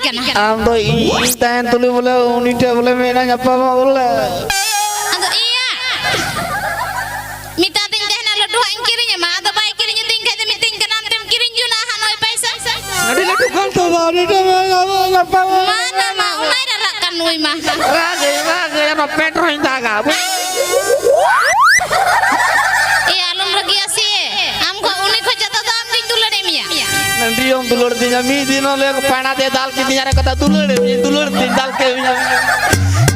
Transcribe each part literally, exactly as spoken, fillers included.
ᱠᱟᱱᱟ᱾ ᱟᱢ ᱫᱚ ᱤᱧ, ᱤᱧ ᱛᱟᱦᱮᱱ ᱛᱩᱞᱩᱡ ᱵᱚᱞᱮ ᱩᱱᱤ ᱴᱷᱮᱱ ᱵᱚᱞᱮ ᱢᱮᱱᱟ ᱧᱟᱯᱟᱢᱟ ᱵᱚᱞᱮ᱾ ᱟᱫᱚ ᱤᱭᱟᱹ, ᱢᱮᱛᱟᱫᱤᱧ ᱛᱟᱦᱮᱱᱟ ᱞᱟᱹᱰᱩ ᱦᱟᱸᱜ ᱤᱧ ᱠᱤᱨᱤᱧ ᱟᱢᱟ, ᱟᱫᱚ ᱵᱟᱭ ᱠᱤᱨᱤᱧ ᱟᱹᱫᱤᱧ ᱠᱷᱟᱡ ᱫᱚ ᱢᱤᱛᱟᱹᱧ ᱠᱟᱱᱟ ᱟᱢ ᱛᱮᱢ ᱠᱤᱨᱤᱧ ᱡᱚᱱᱟ ᱦᱟᱸᱜ ᱱᱚᱜᱼᱚᱭ ᱯᱟᱭᱥᱟ᱾ ᱟᱹᱰᱤ ᱞᱟᱹᱴᱩ ᱠᱟᱱ ᱛᱟᱢᱟ, ᱟᱹᱰᱤ ᱞᱟᱹᱴᱩ ᱠᱟᱱ ᱛᱟᱢᱟ᱾ ᱢᱟ ᱱᱟ ᱢᱟ, ᱚᱱᱟᱭ ᱨᱟᱨᱟᱜ ᱠᱟᱱ ᱱᱩᱭ ᱢᱟ᱾ ᱨᱟᱜᱟᱹᱧ, ᱨᱟᱜᱟᱹᱧ, ᱟᱨᱚ ᱯᱮᱱᱴ ᱦᱚᱸᱧ ᱫᱟᱜᱟ᱾ ᱮ, ᱟᱞᱚᱢ ᱨᱟᱹᱜᱤᱜᱼᱟ ᱥᱮ᱾ ᱟᱢ ᱠᱷᱚᱡ, ᱩᱱᱤ ᱠᱷᱚᱡ ᱡᱟᱫᱟ ᱫᱚ ᱟᱢ ᱜᱤᱧ ᱫᱩᱞᱟᱹᱲᱮᱫ ᱢᱮᱭᱟ᱾ ᱱᱟᱹᱰᱤᱭᱚᱢ ᱫᱩᱞᱟᱹᱲ ᱫᱤᱧᱟ, ᱢᱤᱫ ᱫᱤᱱ ᱦᱚᱸ ᱞᱮ ᱯᱟᱭᱲᱟ ᱛᱮ ᱫᱟᱞ ᱠᱤᱫᱤᱧᱟ ᱨᱮ ᱠᱟᱛᱷᱟ ᱫᱩᱞᱟᱹᱲ ᱢᱤᱭᱟᱹᱧ, ᱫᱩᱞᱟᱹᱲ ᱛᱤᱧ ᱫᱟᱞ ᱠᱮᱫ ᱢᱮᱭᱟ᱾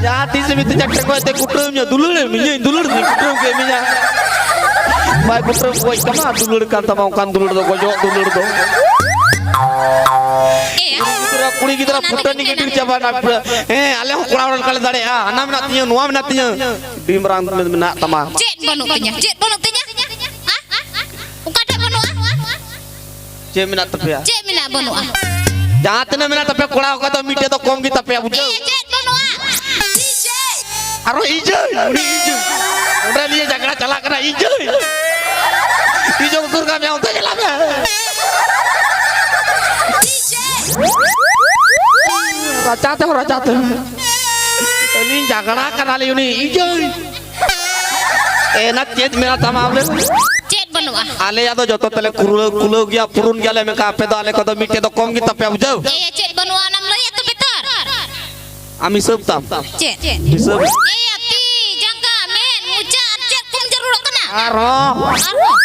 ᱡᱟᱦᱟᱸ ᱛᱤᱥ ᱢᱤᱫ ᱪᱟᱴᱮ ᱠᱚᱭ ᱛᱮ ᱠᱩᱴᱟᱹᱣ ᱢᱮᱭᱟ, ᱫᱩᱞᱟᱹᱲ ᱢᱤᱭᱟᱹᱧ, ᱫᱩᱞᱟᱹᱲ ᱛᱤᱧ ᱠᱩᱴᱟᱹᱣ ᱠᱮᱫ ᱢᱮᱭᱟ᱾ ᱵᱟᱭ ᱠᱩᱴᱟᱹᱣ ᱜᱚᱡ ᱛᱟᱢᱟ, ᱫᱩᱞᱟᱹᱲ ᱠᱟᱱ ᱛᱟᱢᱟ ᱚᱱᱠᱟᱱ ᱫᱩᱞᱟᱹᱲ ᱫᱚ, ᱜᱚᱡᱚᱜ ᱫᱩᱞᱟᱹᱲ ᱫᱚ᱾ ᱮ, ᱠᱩᱲᱤ ᱜᱤᱫᱽᱨᱟᱹ, ᱠᱩᱲᱤ ᱜᱤᱫᱽᱨᱟᱹ ᱚᱱᱟ ᱯᱷᱩᱴᱟᱹᱱᱤ ᱜᱮ ᱜᱮ ᱰᱷᱮᱨ ᱪᱟᱵᱟᱭᱮᱱᱟ᱾ ᱦᱮᱸ, ᱟᱞᱮ ᱦᱚᱸ ᱠᱚᱲᱟ ᱦᱚᱲ ᱞᱮᱠᱟ ᱞᱮ ᱫᱟᱲᱮᱭᱟᱜᱼᱟ, ᱦᱟᱱᱟ ᱢᱮᱱᱟᱜ ᱛᱤᱧᱟᱹ, ᱱᱚᱣᱟ ᱢᱮᱱᱟᱜ ᱛᱤᱧᱟᱹ, ᱟᱹᱰᱤ ᱢᱟᱨᱟᱝ ᱢᱮᱱᱟᱜ ᱛᱟᱢᱟ᱾ ᱪᱮᱫ ᱵᱟᱹᱱᱩᱜ ᱛᱤᱧᱟ? ᱪᱮᱫ ᱵᱟᱹᱱᱩᱜ ᱛᱤᱧᱟ? ᱦᱟ? ᱦᱟ? ᱚᱠᱟᱴᱟᱜ ᱵᱟᱹᱱᱩᱜᱼᱟ? ᱪᱮᱫ ᱢᱮᱱᱟᱜ ᱛᱟᱯᱮᱭᱟ? ᱪᱮᱫ ᱢᱮᱱᱟᱜ ᱵᱟᱹᱱᱩᱜᱼᱟ? ᱡᱟᱦᱟᱸ ᱛᱤᱱᱟᱹᱜ ᱢᱮᱱᱟᱜ ᱛᱟᱯᱮᱭᱟ ᱠᱚᱲᱟ, ᱚᱠᱟ ᱫᱚ ᱢᱤᱫᱴᱮᱡ ᱫᱚ ᱠᱚᱢ ᱜᱮ ᱛᱟᱯᱮᱭᱟ, ᱵᱩᱡᱷᱟᱹᱣ? ᱮ, ᱪᱮᱫ ᱵᱟᱹᱱᱩᱜᱼᱟ? ᱟᱨᱚ ᱤᱡᱟᱹᱭ, ᱩᱱᱤ ᱤᱡᱟᱹᱭ᱾ ᱚᱸᱰᱮ ᱱᱤᱭᱟᱹ ᱡᱷᱟᱜᱽᱲᱟ ᱪᱟᱞᱟᱜ ᱠᱟᱱᱟ, ᱤᱡᱟᱹᱭ᱾ ᱤᱡᱚᱝ ᱥᱩᱨ ᱠᱟᱜ ᱢᱮ, ᱚᱱᱛᱮ ᱪᱟᱞᱟᱜ ᱢᱮ᱾ ᱨᱟᱪᱟ ᱛᱮᱦᱚᱸ, ᱨᱟᱪᱟ ᱛᱮᱦᱚᱸ᱾ ᱟᱹᱞᱤᱧ ᱡᱷᱟᱜᱽᱲᱟ ᱠᱟᱱᱟᱞᱤᱧ, ᱩᱱᱤ ᱤᱡᱟᱹᱭ᱾ ᱮ, ᱱᱟ ᱪᱮᱫ ᱢᱮᱱᱟᱜ ᱛᱟᱢᱟ ᱟᱢ ᱞᱟᱹᱭ ᱢᱮ? ᱪᱮᱫ ᱵᱟᱹᱱᱩᱜᱼᱟ? ᱟᱞᱮᱭᱟᱜ ᱫᱚ ᱡᱚᱛᱚ ᱛᱟᱞᱮ ᱠᱩᱨᱟᱹ-, ᱠᱩᱞᱟᱹᱣ ᱜᱮᱭᱟ, ᱯᱩᱨᱩᱱ ᱜᱮᱭᱟᱞᱮ, ᱢᱮᱱᱠᱷᱟᱱ ᱟᱯᱮ ᱫᱚ ᱟᱞᱮ ᱠᱚᱫᱚ ᱢᱤᱫᱴᱮᱡ ᱫᱚ ᱠᱚᱢ ᱜᱮ ᱛᱟᱯᱮᱭᱟ, ᱵᱩᱡᱷᱟᱹᱣ? ᱮ, ᱪᱮᱫ ᱵᱟᱹᱱᱩᱜᱼᱟ ᱚᱱᱟᱢ ᱞᱟᱹᱭᱟ ᱛᱚᱵᱮ ᱛᱚ? ᱟᱢ ᱦᱤᱥᱟᱹᱵ ᱛᱟᱢ᱾ ᱪᱮᱫ? ᱦᱤᱥᱟᱹᱵ᱾ ᱮ, ᱛᱤ, ᱡᱟᱸᱜᱟ, ᱢᱮᱫ, ᱢᱚᱪᱟ, ᱟᱨ ᱪᱮᱫ ᱠᱚᱢ ᱡᱟᱹᱨᱩᱲᱚᱜ ᱠᱟᱱᱟ? ᱟᱨᱦᱚᱸ᱾ ᱟᱨᱦᱚᱸ?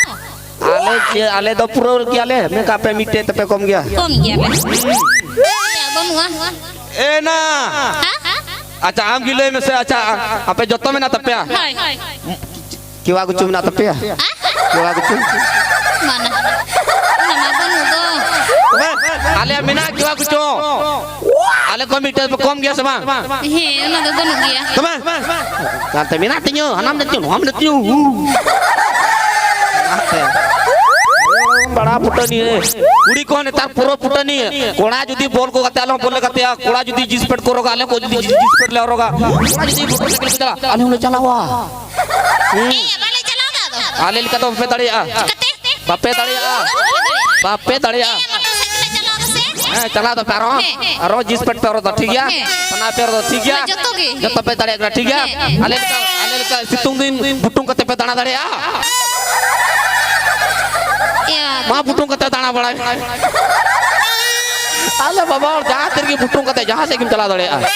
ᱟᱞᱮ ᱪᱮᱫ, ᱟᱞᱮ ᱫᱚ ᱯᱩᱨᱟᱹᱣ ᱜᱮᱭᱟᱞᱮ, ᱢᱮᱱᱠᱷᱟᱱ ᱟᱯᱮ ᱢᱤᱫᱴᱮᱡ ᱛᱮᱯᱮ ᱠᱚᱢ ᱜᱮᱭᱟ᱾ ᱠᱚᱢ ᱜᱮᱭᱟᱞᱮ᱾ ᱟᱯᱮᱭᱟᱜ ᱵᱟᱹᱱᱩᱜᱼᱟ? ᱮ ᱱᱟ᱾ ᱦᱟ? ᱟᱪᱪᱷᱟ, ᱟᱢ ᱜᱮ ᱞᱟᱹᱭ ᱢᱮᱥᱮ, ᱟᱪᱪᱷᱟ, ᱟᱯᱮ ᱡᱚᱛᱚ ᱢᱮᱱᱟᱜ ᱛᱟᱯᱮᱭᱟ? ᱦᱳᱭ᱾ ᱠᱮᱣᱟ ᱜᱩᱪᱩ ᱢᱮᱱᱟᱜ ᱛᱟᱯᱮᱭᱟ? ᱦᱟ? ᱠᱮᱣᱟ ᱜᱩᱪᱩ? ᱢᱟᱱᱟ᱾ ᱚᱱᱟ ᱢᱟ ᱵᱟᱹᱱᱩᱜ ᱫᱚ᱾ ᱛᱚᱵᱮ ᱟᱞᱮᱭᱟᱜ ᱢᱮᱱᱟᱜᱼᱟ ᱠᱮᱣᱟ ᱜᱩᱪᱩ᱾ ᱟᱞᱮ ᱠᱷᱚᱱ ᱢᱤᱫᱴᱮᱱ ᱯᱮ ᱠᱚᱢ ᱜᱮᱭᱟ ᱥᱮ ᱵᱟᱝ? ᱦᱮᱸ, ᱚᱱᱟ ᱫᱚ ᱵᱟᱹᱱᱩᱜ ᱜᱮᱭᱟ᱾ ᱛᱚᱵᱮ ᱦᱟᱱᱛᱮ ᱢᱮᱱᱟᱜ ᱛᱤᱧᱟᱹ, ᱦᱟᱱᱟᱢ ᱢᱮᱱᱟᱜ ᱛᱤᱧᱟᱹ, ᱱᱚᱣᱟᱢ ᱢᱮᱱᱟᱜ ᱛᱤᱧᱟᱹ᱾ ᱦᱩ᱾ ᱚᱱᱟᱛᱮ ᱵᱟᱲᱟ ᱯᱷᱩᱴᱟᱹᱱᱤ ᱨᱮ᱾ ᱠᱩᱲᱤ ᱠᱚ ᱱᱮᱛᱟᱨ ᱯᱩᱨᱟᱹ ᱯᱷᱩᱴᱟᱹᱱᱤ᱾ ᱠᱚᱲᱟ ᱡᱩᱫᱤ ᱵᱚᱞ ᱠᱚ ᱜᱟᱛᱮ, ᱟᱞᱮ ᱦᱚᱸ ᱵᱚᱞ ᱞᱮ ᱜᱟᱛᱮᱜᱼᱟ᱾ ᱠᱚᱲᱟ ᱡᱩᱫᱤ ᱡᱤᱱᱥ ᱯᱮᱱᱴ ᱠᱚ ᱦᱚᱨᱚᱜᱟ, ᱟᱞᱮ ᱠᱚ ᱡᱩᱫᱤ ᱡᱤᱱᱥ ᱯᱮᱱᱴ ᱞᱮ ᱦᱚᱨᱚᱜᱟ᱾ ᱠᱚᱲᱟ ᱡᱩᱫᱤ ᱢᱚᱴᱚᱨ ᱥᱟᱭᱠᱮᱞ ᱠᱚ ᱪᱟᱞᱟᱜᱼᱟ, ᱟᱞᱮ ᱦᱚᱸᱞᱮ ᱪᱟᱞᱟᱣᱟ᱾ ᱦᱩᱸ᱾ ᱮ, ᱵᱟᱞᱮ ᱪᱟᱞᱟᱣ ᱫᱟ ᱟᱫᱚ᱾ ᱟᱞᱮ ᱞᱮᱠᱟ ᱫᱚ ᱵᱟᱯᱮ ᱫᱟᱲᱮᱭᱟᱜᱼᱟ᱾ ᱪᱤᱠᱟᱹᱛᱮ? ᱵᱟᱯᱮ ᱫᱟᱲᱮᱭᱟᱜᱼᱟ᱾ ᱵᱟᱯᱮ ᱫᱟᱲᱮᱭᱟᱜᱼᱟ᱾ ᱮ, ᱢᱚᱴᱚᱨ ᱥᱟᱭᱠᱮᱞ ᱞᱮ ᱪᱟᱞᱟᱣ ᱫᱟ ᱥᱮ? ᱦᱮᱸ, ᱪᱟᱞᱟᱣ ᱫᱚᱯᱮ ᱟᱨᱦᱚᱸ᱾ ᱦᱮᱸ᱾ ᱟᱨᱦᱚᱸ ᱡᱤᱱᱥ ᱯᱮᱱᱴ ᱯᱮ ᱦᱚᱨᱚᱜ ᱫᱟ, ᱴᱷᱤᱠ ᱜᱮᱭᱟ? ᱦᱮᱸ᱾ ᱯᱟᱱᱟ ᱯᱮ ᱦᱚᱨᱚᱜ ᱫᱟ, ᱴᱷᱤᱠ ᱜᱮᱭᱟ? ᱡᱚᱛᱚ ᱜᱮ᱾ ᱡᱚᱛᱚ ᱯᱮ ᱫᱟᱲᱮᱭᱟᱜ ᱠᱟᱱᱟ, ᱴᱷᱤᱠ ᱜᱮᱭᱟ? ᱦᱮᱸ᱾ ᱟᱞᱮ ᱞᱮᱠᱟ, ᱟᱞᱮ ᱞᱮᱠᱟ ᱥᱤᱛᱩᱝ ᱫᱤᱱ ᱵᱩᱴᱩᱝ ᱠᱟᱛᱮ ᱯᱮ ᱫᱟᱬᱟ ᱫᱟᱲᱮᱭᱟᱜᱼᱟ? ᱤᱭᱟᱹ᱾ ᱢᱟ ᱵᱩᱴᱩᱝ ᱠᱟᱛᱮ ᱫᱟᱬᱟ ᱵᱟᱲᱟᱭ᱾ ᱟᱞᱮ ᱵᱟᱵᱟ ᱦᱚᱲ ᱡᱟᱦᱟᱸ ᱛᱤ ᱨᱮᱜᱮ ᱵᱩᱴᱩᱝ ᱠᱟᱛᱮ ᱡᱟᱦᱟᱸ ᱥᱮᱫ ᱜᱮᱢ ᱪᱟᱞᱟᱣ ᱫᱟᱲᱮᱭᱟᱜᱼᱟ᱾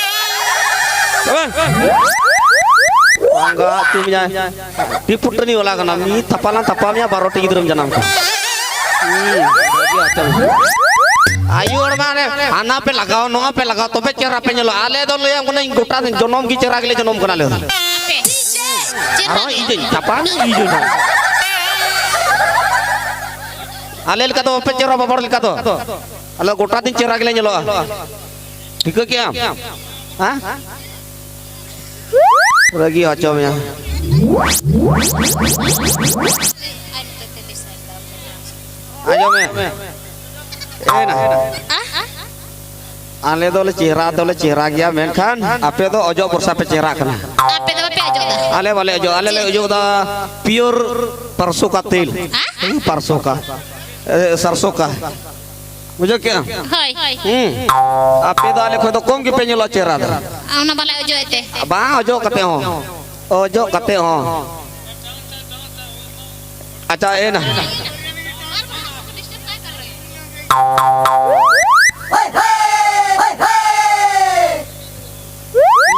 ᱵᱟᱝ ᱜᱟ, ᱪᱩᱢ ᱧᱟ᱾ ᱯᱤᱯᱩᱴᱟᱹᱱᱤ ᱵᱟᱞᱟ ᱠᱟᱱᱟ, ᱢᱤᱫ ᱛᱷᱟᱯᱟ ᱞᱟᱝ ᱛᱷᱟᱯᱟ ᱢᱮᱭᱟ, ᱵᱟᱨᱚ ᱴᱤ ᱜᱤᱫᱽᱨᱟᱹᱢ ᱡᱟᱱᱟᱢ ᱠᱚᱣᱟ᱾ ᱦᱩᱸ, ᱵᱷᱟᱹᱜᱤ ᱟᱪᱚᱞ᱾ ᱟᱭᱩ ᱦᱚᱲ ᱢᱟ ᱦᱟᱱᱮ ᱦᱟᱱᱟ ᱯᱮ ᱞᱟᱜᱟᱣ, ᱱᱚᱣᱟ ᱯᱮ ᱞᱟᱜᱟᱣ, ᱛᱚᱵᱮ ᱪᱮᱦᱨᱟ ᱯᱮ ᱧᱮᱞᱚᱜᱼᱟ᱾ ᱟᱞᱮ ᱫᱚ ᱞᱟᱹᱭᱟᱢ ᱠᱟᱹᱱᱟᱹᱧ, ᱜᱚᱴᱟ ᱫᱤᱱ ᱡᱚᱱᱚᱢ ᱜᱮ ᱪᱮᱦᱨᱟ ᱜᱮᱞᱮ ᱡᱚᱱᱚᱢ ᱠᱟᱱᱟ ᱟᱞᱮ ᱫᱚ᱾ ᱟᱯᱮ᱾ ᱪᱮᱫ ᱟᱨᱦᱚᱸ ᱞᱟᱹᱜᱤᱫ? ᱤᱧ ᱫᱚᱧ ᱛᱷᱟᱯᱟ ᱢᱮ, ᱤᱧ ᱫᱚᱧ ᱛᱷᱟᱯᱟ᱾ ᱟᱞᱮ ᱞᱮᱠᱟ ᱫᱚ ᱵᱟᱯᱮ ᱪᱮᱦᱨᱟ, ᱵᱟᱵᱟ ᱦᱚᱲ ᱞᱮᱠᱟ ᱫᱚ᱾ ᱟᱞᱮ ᱜᱚᱴᱟ ᱫᱤᱱ ᱪᱮᱦᱨᱟ ᱜᱮᱞᱮ ᱧᱮᱞᱚᱜᱼᱟ᱾ ᱴᱷᱤᱠᱟᱹ ᱠᱮᱜᱼᱟᱢ? ᱦᱮᱸ? ᱨᱟᱹᱜᱤ ᱦᱚᱪᱚ ᱢᱮᱭᱟ᱾ ᱟᱸᱡᱚᱢ ᱢᱮ᱾ ᱮ ᱱᱟ᱾ ᱟᱞᱮ ᱫᱚᱞᱮ ᱪᱮᱦᱨᱟ ᱫᱚᱞᱮ ᱪᱮᱦᱨᱟ ᱜᱮᱭᱟ, ᱢᱮᱱᱠᱷᱟᱱ ᱟᱯᱮ ᱫᱚ ᱚᱡᱚᱜ ᱵᱷᱚᱨᱥᱟ ᱯᱮ ᱪᱮᱦᱨᱟ ᱠᱟᱱᱟ᱾ ᱟᱯᱮ ᱫᱚ ᱵᱟᱯᱮ ᱚᱡᱚᱜ ᱫᱟ? ᱟᱞᱮ ᱵᱟᱞᱮ ᱚᱡᱚᱜ, ᱟᱞᱮ ᱞᱮ ᱚᱡᱚᱜ ᱫᱟ pure ᱯᱟᱨᱥᱚ ᱠᱟ ᱛᱮᱞ᱾ ᱦᱮᱸ? ᱯᱟᱨᱥᱚ ᱠᱟ, ᱮ, ᱥᱟᱨᱥᱚ ᱠᱟ᱾ ᱵᱩᱡᱷᱟᱹᱣ ᱠᱮᱜᱼᱟ? ᱦᱳᱭ᱾ ᱦᱩᱸ᱾ ᱟᱯᱮ ᱫᱚ ᱟᱞᱮ ᱠᱷᱚᱱ ᱫᱚ ᱠᱚᱢ ᱜᱮᱯᱮ ᱧᱮᱞᱚᱜᱼᱟ ᱪᱮᱦᱨᱟ ᱫᱚ᱾ ᱚᱱᱟ ᱵᱟᱞᱮ ᱚᱡᱚᱜ ᱮᱫ ᱛᱮ᱾ ᱵᱟᱝ ᱚᱡᱚᱜ ᱠᱟᱛᱮ ᱦᱚᱸ᱾ ᱚᱡᱚᱜ ᱠᱟᱛᱮ ᱦᱚᱸ᱾ ᱟᱪᱪᱷᱟ, ᱮ ᱱᱟ᱾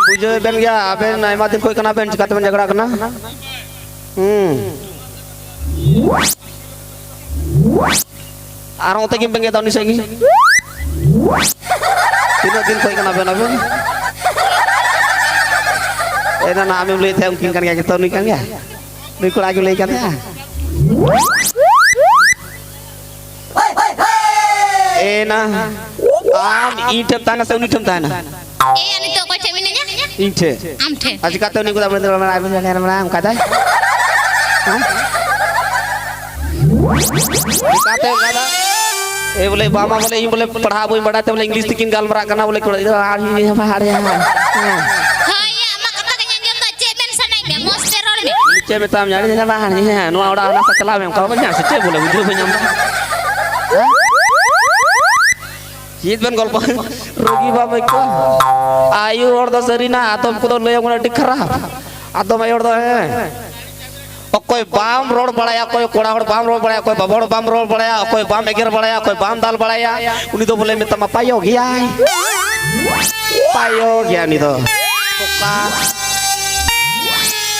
ᱵᱩᱡᱷᱟᱹᱣ ᱵᱮᱱ ᱜᱮᱭᱟ, ᱟᱵᱮᱱ ᱟᱭᱢᱟ ᱫᱤᱱ ᱠᱷᱚᱡ ᱠᱟᱱᱟ ᱵᱮᱱ, ᱪᱤᱠᱟᱹ ᱛᱮᱵᱮᱱ ᱡᱷᱟᱜᱽᱲᱟ ᱠᱟᱱᱟ? ᱦᱩᱸ᱾ ᱟᱨ ᱚᱱᱛᱮ ᱜᱮᱢ ᱵᱮᱸᱜᱮᱫᱟ ᱩᱱᱤ ᱥᱮᱫ ᱜᱮ᱾ ᱛᱤᱱᱟᱹᱜ ᱫᱤᱱ ᱠᱷᱚᱡ ᱠᱟᱱᱟ ᱵᱮᱱ ᱟᱵᱮᱱ? ᱮᱱᱟ ᱱᱟ ᱟᱢᱮᱢ ᱞᱟᱹᱭᱮᱫ ᱛᱟᱦᱮᱸᱫ ᱩᱱᱠᱤᱱ ᱠᱟᱱ ᱜᱮᱭᱟ ᱠᱤᱱ, ᱛᱚ ᱱᱩᱭ ᱠᱟᱱ ᱜᱮᱭᱟ? ᱱᱩᱭ ᱠᱚᱲᱟ ᱜᱮ ᱞᱟᱹᱭ ᱠᱟᱱ ᱛᱟᱦᱮᱸᱫ᱾ ᱮᱱᱟ ᱟᱢ ᱤᱧ ᱴᱷᱮᱱ ᱛᱟᱦᱮᱱᱟ ᱥᱮ ᱩᱱᱤ ᱴᱷᱮᱱ ᱛᱟᱦᱮᱱᱟ? ᱮᱭᱟ, ᱱᱤᱛᱚᱜ ᱚᱠᱚᱭ ᱴᱷᱮᱱ ᱢᱮᱱᱟᱹᱧᱟ? ᱤᱧ ᱴᱷᱮᱱ᱾ ᱟᱢ ᱴᱷᱮᱱ᱾ ᱟᱨ ᱪᱤᱠᱟᱹᱛᱮ ᱩᱱᱤ ᱠᱚᱫᱚ ᱚᱱᱠᱟ ᱫᱟᱭ? ᱦᱮᱸ? ᱪᱤᱠᱟᱹᱛᱮ ᱚᱱᱠᱟ ᱫᱚ? ᱮ ᱵᱚᱞᱮ, ᱵᱟᱝ ᱢᱟ ᱵᱚᱞᱮ, ᱤᱧ ᱵᱚᱞᱮ ᱯᱟᱲᱦᱟᱣ ᱵᱟᱹᱧ ᱵᱟᱲᱟᱭ ᱛᱮ ᱵᱚᱞᱮ ᱤᱝᱞᱤᱥ ᱛᱮᱠᱤᱱ ᱜᱟᱞᱢᱟᱨᱟᱜ ᱠᱟᱱᱟ ᱵᱚᱞᱮ, ᱠᱚᱲᱟ ᱜᱤᱫᱽᱨᱟᱹ, ᱟᱨ ᱤᱧ ᱦᱚᱸ ᱯᱟᱲᱦᱟᱣ ᱨᱮᱭᱟᱜ᱾ ᱦᱮᱸ᱾ ᱦᱳᱭ ᱭᱟ, ᱟᱢᱟᱜ ᱠᱟᱛᱷᱟ ᱜᱤᱧ ᱟᱸᱡᱚᱢ ᱫᱟ, ᱪᱮᱫ ᱢᱮᱱ ᱥᱟᱱᱟᱭᱮᱫ ᱢᱮᱭᱟ? ᱢᱚᱡᱽ ᱛᱮ ᱨᱚᱲ ᱢᱮ᱾ ᱪᱮᱫ ᱢᱮᱛᱟᱢ, ᱟᱹᱰᱤ ᱡᱟᱭᱜᱟ ᱵᱟᱝ, ᱦᱮᱸ, ᱱᱚᱣᱟ ᱚᱲᱟᱜ ᱦᱟᱱᱟ ᱥᱮᱫ ᱪᱟᱞᱟᱣ ᱢᱮ, ᱚᱱᱠᱟ ᱵᱟᱵᱮᱱ ᱧᱟᱢ ᱥᱮ ᱪᱮᱫ ᱵᱚᱞᱮ, ᱵᱩᱡᱷᱟᱹᱣ ᱵᱟᱹᱧ ᱧᱟᱢ ᱫᱟ᱾ ᱪᱮᱫ ᱵᱮᱱ ᱜᱚᱞᱯᱚ? ᱨᱩᱜᱤ ᱵᱟᱢ ᱟᱹᱭᱠᱟᱹᱣᱟ? ᱟᱭᱩ ᱦᱚᱲ ᱫᱚ ᱥᱟᱹᱨᱤᱱᱟ, ᱟᱫᱚᱢ ᱠᱚᱫᱚ ᱞᱟᱹᱭ ᱟᱵᱚᱱ ᱟᱹᱰᱤ ᱠᱷᱟᱨᱟᱯ᱾ ᱟᱫᱚᱢ ᱟᱭᱳ ᱦᱚᱲ ᱫᱚ, ᱦᱮᱸ, ᱚᱠᱚᱭ ᱵᱟᱢ ᱨᱚᱲ ᱵᱟᱲᱟᱭᱟ, ᱚᱠᱚᱭ ᱠᱚᱲᱟ ᱦᱚᱲ ᱵᱟᱢ ᱨᱚᱲ ᱵᱟᱲᱟᱭᱟ, ᱚᱠᱚᱭ ᱵᱟᱵᱟ ᱦᱚᱲ ᱵᱟᱢ ᱨᱚᱲ ᱵᱟᱲᱟᱭᱟ, ᱚᱠᱚᱭ ᱵᱟᱢ ᱮᱜᱮᱨ ᱵᱟᱲᱟᱭᱟ, ᱚᱠᱚᱭ ᱵᱟᱢ ᱫᱟᱞ ᱵᱟᱲᱟᱭᱟ, ᱩᱱᱤ ᱫᱚ ᱵᱚᱞᱮ ᱢᱮᱛᱟᱢᱟ ᱯᱟᱭᱚ ᱜᱮᱭᱟᱭ, ᱯᱟᱭᱚ ᱜᱮᱭᱟ ᱩᱱᱤ ᱫᱚ᱾ ᱚᱠᱟ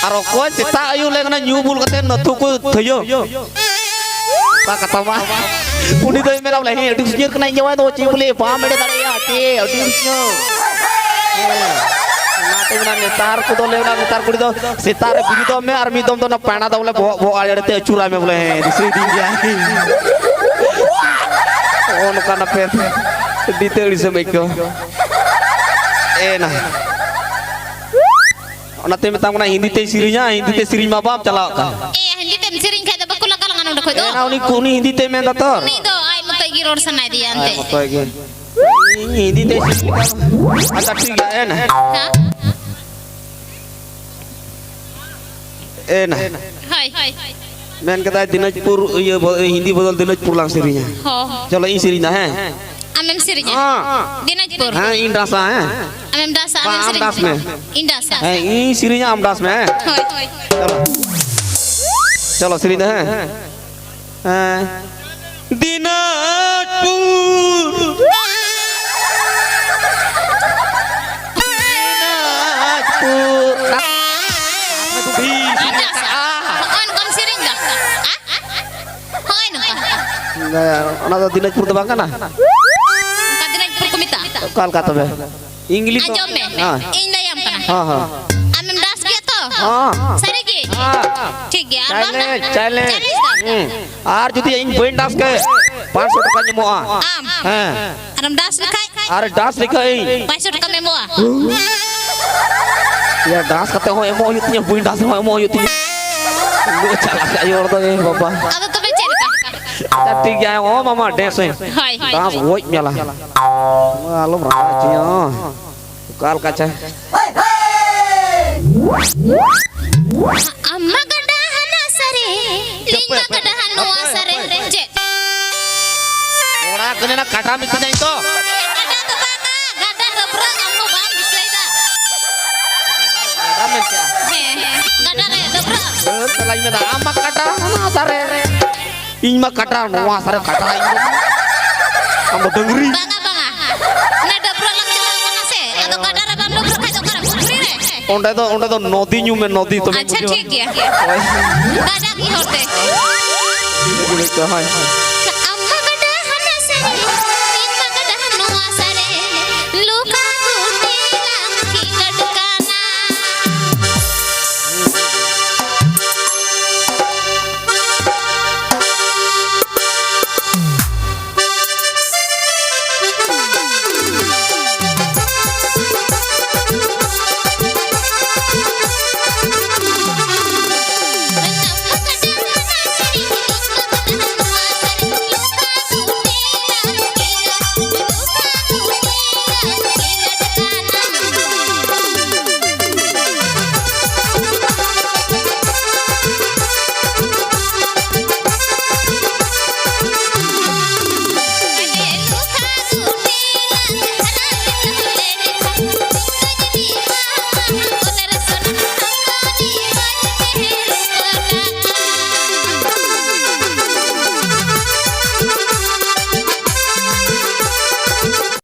ᱟᱨ ᱚᱠᱚᱭ ᱥᱮᱛᱟᱜ ᱟᱹᱭᱩᱵ ᱞᱮ ᱠᱟᱱᱟ ᱧᱩ ᱵᱩᱞ ᱠᱟᱛᱮ ᱱᱟᱹᱛᱩ ᱠᱚ ᱛᱷᱟᱹᱭᱟᱹ᱾ ᱚᱠᱟ ᱠᱟᱛᱷᱟ ᱢᱟ᱾ ᱩᱱᱤ ᱫᱚᱭ ᱢᱮᱱᱟ ᱵᱚᱞᱮ, "ᱦᱮᱸ, ᱟᱹᱰᱤ ᱥᱤᱭᱟᱹᱨ ᱠᱟᱱᱟ ᱤᱧ ᱡᱟᱶᱟᱭ ᱫᱚ, ᱪᱮᱫ ᱵᱚᱞᱮ ᱵᱟᱢ ᱮᱲᱮ ᱫᱟᱲᱮᱭᱟᱜᱼᱟ, ᱪᱮᱫ ᱟᱹᱰᱤ ᱥᱤᱭᱟᱹᱨ?" ᱦᱮᱸ᱾ ᱚᱱᱟᱛᱮ ᱢᱮᱱᱟ, ᱱᱮᱛᱟᱨ ᱠᱚᱫᱚ ᱞᱮ ᱢᱮᱱᱟ, ᱱᱮᱛᱟᱨ ᱠᱩᱲᱤ ᱫᱚ ᱥᱮᱛᱟᱜ ᱨᱮ ᱵᱮᱨᱮᱫᱚᱜ ᱢᱮ ᱟᱨ ᱢᱤᱫ ᱫᱚᱢ ᱫᱚ ᱚᱱᱟ ᱯᱟᱭᱱᱟ ᱫᱚ ᱵᱚᱞᱮ ᱵᱚᱦᱚᱜ, ᱵᱚᱦᱚᱜ ᱟᱲᱮ ᱟᱲᱮ ᱛᱮ ᱟᱹᱪᱩᱨᱟᱭ ᱢᱮ ᱵᱚᱞᱮ, ᱦᱮᱸ, ᱫᱤᱥᱟᱹᱭ ᱫᱤᱧ ᱜᱮᱭᱟ᱾ ᱱᱚᱜᱼᱚ ᱱᱚᱝᱠᱟᱱ ᱟᱯᱮ ᱟᱹᱰᱤ ᱛᱮ ᱟᱹᱲᱤᱥᱮᱢ ᱟᱹᱭᱠᱟᱹᱣᱟ᱾ ᱮ ᱱᱟ᱾ ᱚᱱᱟᱛᱮ ᱢᱮᱛᱟᱢ ᱠᱟᱱᱟ, ᱦᱤᱱᱫᱤ ᱛᱮ ᱥᱮᱨᱮᱧᱟ, ᱦᱤᱱᱫᱤ ᱛᱮ ᱥᱮᱨᱮᱧ ᱢᱟ ᱵᱟᱢ ᱪᱟᱞᱟᱣ ᱟᱠᱟᱱ᱾ ᱮ, ᱦᱤᱱᱫᱤ ᱛᱮᱢ ᱥᱮᱨᱮᱧ ᱠᱷᱟᱡ ᱫᱚ ᱵᱟᱠᱚ ᱞᱟᱜᱟ ᱞᱟᱝᱟ ᱱᱚᱰᱮ ᱠᱷᱚᱡ ᱫᱚ᱾ ᱮᱱᱟ ᱩᱱᱤ, ᱩᱱᱤ ᱦᱤᱱᱫᱤ ᱛᱮ ᱢᱮᱱ ᱫᱟ ᱛᱚ᱾ ᱩᱱᱤ ᱫᱚ ᱟᱡ ᱢᱚᱛᱚᱡ ᱜᱮ ᱨᱚᱲ ᱥᱟᱱᱟᱭᱮᱫᱮᱭᱟ ᱮᱱᱛᱮ᱾ ᱟᱡ ᱢᱚᱛᱚᱡ ᱜᱮ᱾ ᱤᱧ ᱦᱤᱱᱫᱤ ᱛᱮ ᱥᱮᱨᱮᱧ ᱞᱮᱠᱟ᱾ ᱟᱪᱪᱷᱟ, ᱴᱷᱤᱠ ᱜᱮᱭᱟ, ᱮᱱᱟ᱾ ᱦᱮᱸ? ᱮᱱᱟ᱾ ᱦᱳᱭ᱾ ᱢᱮᱱ ᱠᱮᱫᱟᱭ ᱫᱤᱱᱟᱡᱽᱯᱩᱨ, ᱤᱭᱟᱹ ᱵᱚ-, ᱦᱤᱱᱫᱤ ᱵᱚᱫᱚᱞ ᱫᱤᱱᱟᱡᱽᱯᱩᱨ ᱞᱟᱝ ᱥᱮᱨᱮᱧᱟ᱾ ᱦᱚᱸ᱾ ᱪᱚᱞᱚ, ᱤᱧ ᱥᱮᱨᱮᱧ ᱫᱟ, ᱦᱮᱸ? ᱟᱢᱮᱢ ᱥᱮᱨᱮᱧᱟ? ᱦᱮᱸ᱾ ᱫᱤᱱᱟᱡᱽᱯᱩᱨ᱾ ᱦᱮᱸ, ᱤᱧ ᱰᱟᱱᱥᱟ, ᱦᱮᱸ? ᱟᱢᱮᱢ ᱰᱟᱱᱥᱟ, ᱵᱟ, ᱟᱢᱮᱢ ᱟᱢ ᱥᱮᱨᱮᱧᱟ? ᱰᱟᱱᱥ ᱢᱮ᱾ ᱤᱧ ᱰᱟᱱᱥᱟ᱾ ᱦᱮᱸ, ᱤᱧ ᱥᱮᱨᱮᱧᱟ, ᱟᱢ ᱰᱟᱱᱥ ᱢᱮ, ᱦᱮᱸ? ᱦᱳᱭ᱾ ᱪᱚᱞᱚ᱾ ᱪᱚᱞᱚ, ᱥᱮᱨᱮᱧ ᱫᱟ, ᱦᱮᱸ? ᱦᱮᱸ᱾ ᱫᱤᱱᱟᱡᱽᱯᱩᱨ᱾ ᱫᱤᱱᱟᱡᱽᱯᱩᱨ᱾ ᱤᱧ ᱰᱟᱱᱥᱟ᱾ ᱦᱚᱸᱜᱼᱚᱭ ᱱᱚᱝᱠᱟᱢ ᱥᱮᱨᱮᱧ ᱫᱟ᱾ ᱦᱮᱸ? ᱦᱳᱭ ᱱᱚᱝᱠᱟ᱾ ᱚᱱᱟ ᱫᱚ ᱫᱤᱱᱟᱡᱽᱯᱩᱨ ᱫᱚ ᱵᱟᱝ ᱠᱟᱱᱟ? ᱚᱱᱠᱟ ᱫᱤᱱᱟᱡᱽᱯᱩᱨ ᱠᱚ ᱢᱮᱛᱟᱜᱼᱟ᱾ ᱚᱠᱟ ᱞᱮᱠᱟ ᱛᱚᱵᱮ? ᱤᱝᱞᱤᱥ ᱫᱚ? ᱟᱸᱡᱚᱢ ᱢᱮ, ᱦᱮᱸ᱾ ᱤᱧ ᱞᱟᱹᱭᱟᱢ ᱠᱟᱱᱟ᱾ ᱦᱮᱸ, ᱦᱮᱸ᱾ ᱟᱢᱮᱢ ᱰᱟᱱᱥ ᱜᱮᱭᱟ ᱛᱚ? ᱦᱮᱸ᱾ ᱥᱟᱹᱨᱤ ᱜᱮ? ᱦᱮᱸ᱾ ᱴᱷᱤᱠ ᱜᱮᱭᱟ, ᱟᱨ ᱵᱟᱝ ᱫᱚ? Challenge, challenge. ᱪᱮᱞᱮᱧᱡᱽ ᱫᱟ᱾ ᱦᱩᱸ᱾ ᱟᱨ ᱡᱩᱫᱤ ᱤᱧ ᱵᱟᱹᱧ ᱰᱟᱱᱥ ᱠᱮ, ᱯᱟᱸᱪᱥᱚ ᱴᱟᱠᱟ ᱧᱟᱢᱚᱜᱼᱟ᱾ ᱟᱢ? ᱦᱮᱸ᱾ ᱟᱨᱮᱢ ᱰᱟᱱᱥ ᱞᱮᱠᱷᱟᱡ? ᱟᱨ ᱰᱟᱱᱥ ᱞᱮᱠᱷᱟᱡ ᱤᱧ? ᱯᱟᱸᱪᱥᱚ ᱴᱟᱠᱟᱢ ᱮᱢᱚᱜᱼᱟ᱾ ᱭᱟ, ᱰᱟᱱᱥ ᱠᱟᱛᱮ ᱦᱚᱸ ᱮᱢᱚᱜ ᱦᱩᱭᱩᱜ ᱛᱤᱧᱟ, ᱵᱟᱹᱧ ᱰᱟᱱᱥ ᱨᱮᱦᱚᱸ ᱮᱢᱚᱜ ᱦᱩᱭᱩᱜ ᱛᱤᱧᱟ᱾ ᱪᱟᱞᱟᱜ ᱠᱷᱟᱡ ᱦᱚᱲ ᱫᱚ, ᱮ ᱵᱟᱵᱟ᱾ ᱟᱫᱚ ᱛᱚᱵᱮ ᱪᱮᱫ ᱞᱮᱠᱟ? ᱟᱪᱪᱷᱟ, ᱴᱷᱤᱠ ᱜᱮᱭᱟ, ᱚ ᱢᱟᱢᱟ, ᱰᱮᱱᱥ ᱟᱹᱧ᱾ ᱦᱳᱭ, ᱦᱳᱭ, ᱰᱟᱱᱥ ᱦᱳᱭ᱾ ᱜᱚᱡ ᱢᱮᱞᱟ᱾ ᱟᱞᱚᱢ ᱨᱟᱜᱟ ᱪᱚᱭᱟ᱾ ᱚᱠᱟ ᱞᱮᱠᱟ ᱪᱮ? ᱟᱢ ᱢᱟ ᱜᱟᱰᱟ ᱦᱟᱱᱟ ᱥᱟᱨᱮ, ᱤᱧ ᱢᱟ ᱜᱟᱰᱟ ᱱᱚᱣᱟ ᱥᱟᱨᱮ᱾ ᱪᱮᱫ? ᱠᱚᱲᱟ ᱢᱮᱱᱟ ᱠᱟᱴᱟ ᱢᱮᱛᱟᱹᱧᱟ ᱤᱧ ᱫᱚ᱾ ᱠᱟᱴᱟ ᱫᱚ ᱵᱟᱝᱟ, ᱜᱟᱰᱟ ᱰᱟᱹᱵᱽᱨᱟᱹᱜ ᱟᱢ ᱦᱚᱸ ᱵᱟᱢ ᱫᱤᱥᱟᱹᱭᱮᱫᱟ᱾ ᱜᱟᱰᱟ ᱢᱮᱱ ᱠᱮᱜᱼᱟ᱾ ᱦᱮᱸ, ᱜᱟᱰᱟ ᱨᱮ ᱰᱟᱹᱵᱽᱨᱟᱹᱜ ᱟᱢ᱾ ᱦᱮᱸ, ᱥᱟᱞᱟᱧ ᱢᱮᱱᱫᱟ, ᱟᱢ ᱢᱟ ᱠᱟᱴᱟ ᱦᱟᱱᱟ ᱥᱟᱨᱮ ᱨᱮ, ᱤᱧ ᱢᱟ ᱠᱟᱴᱟ ᱱᱚᱣᱟ ᱥᱟᱨᱮ ᱠᱟᱴᱟ ᱤᱧ ᱫᱚ᱾ ᱟᱢ ᱫᱚ ᱰᱟᱹᱝᱨᱤ᱾ ᱵᱟᱝᱟ, ᱵᱟᱝᱟ, ᱚᱱᱮ ᱰᱟᱹᱵᱽᱨᱟᱹᱜ ᱞᱟᱝ ᱪᱟᱞᱟᱣ ᱠᱟᱱᱟ ᱥᱮ, ᱟᱫᱚ ᱜᱟᱰᱟ ᱨᱮ ᱵᱟᱢ ᱰᱟᱹᱵᱽᱨᱟᱹᱜ ᱠᱷᱟᱡ ᱫᱚ ᱚᱠᱟᱨᱮ? ᱯᱩᱠᱷᱨᱤ ᱨᱮ? ᱚᱸᱰᱮ ᱫᱚ, ᱚᱸᱰᱮ ᱫᱚ ᱱᱚᱫᱤ ᱧᱩᱢ ᱢᱮ, ᱱᱚᱫᱤ, ᱛᱚᱵᱮ ᱟᱪᱪᱷᱟ, ᱵᱩᱡᱷᱟᱹᱣ᱾ ᱴᱷᱤᱠ ᱜᱮᱭᱟ᱾ ᱦᱳᱭ᱾ ᱜᱟᱰᱟ ᱜᱮ ᱦᱚᱨ ᱛᱮ᱾ ᱦᱳᱭ᱾